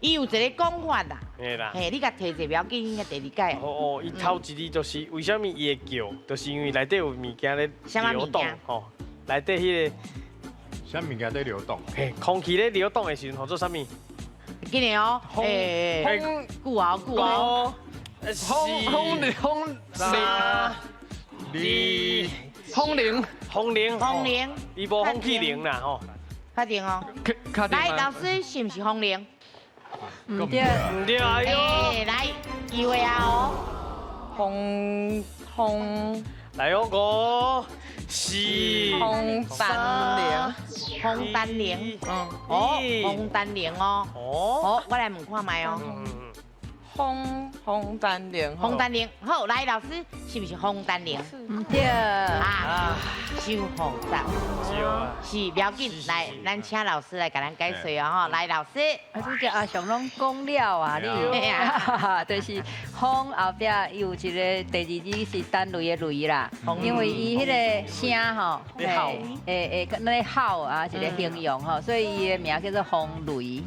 伊有一个講法啦。嘿啦。嘿，你共提者袂要緊，應該第二解。哦哦，伊頭一字就是為啥物伊會叫，就是因為內底有物件咧流動吼，內底彼個啥物件在流動？嘿，空氣咧流動的時陣，號做啥物？緊來哦，風，久啊久啊，風風風三二風鈴風鈴風鈴，伊無風氣鈴啦吼。確定哦。來，老師是毋是風鈴？毋對，毋對哎喲。來，機會啊哦。風風。來哦，五、四、風丹鈴，風丹鈴，嗯，哦，風丹鈴哦，哦，好，我來問看覓哦。風風丹鈴，風丹鈴，好，來老師，是毋是風丹鈴？毋對，啊，傷複雜，是袂要緊，來，咱請老師來共咱解說哦，吼，來老師。啊，這個阿雄攏講了啊，你，就是風後壁有一個第二字是單雷的雷啦，因為伊彼个聲吼，會會會那個吼啊，一個形容吼，所以伊的名叫做風雷。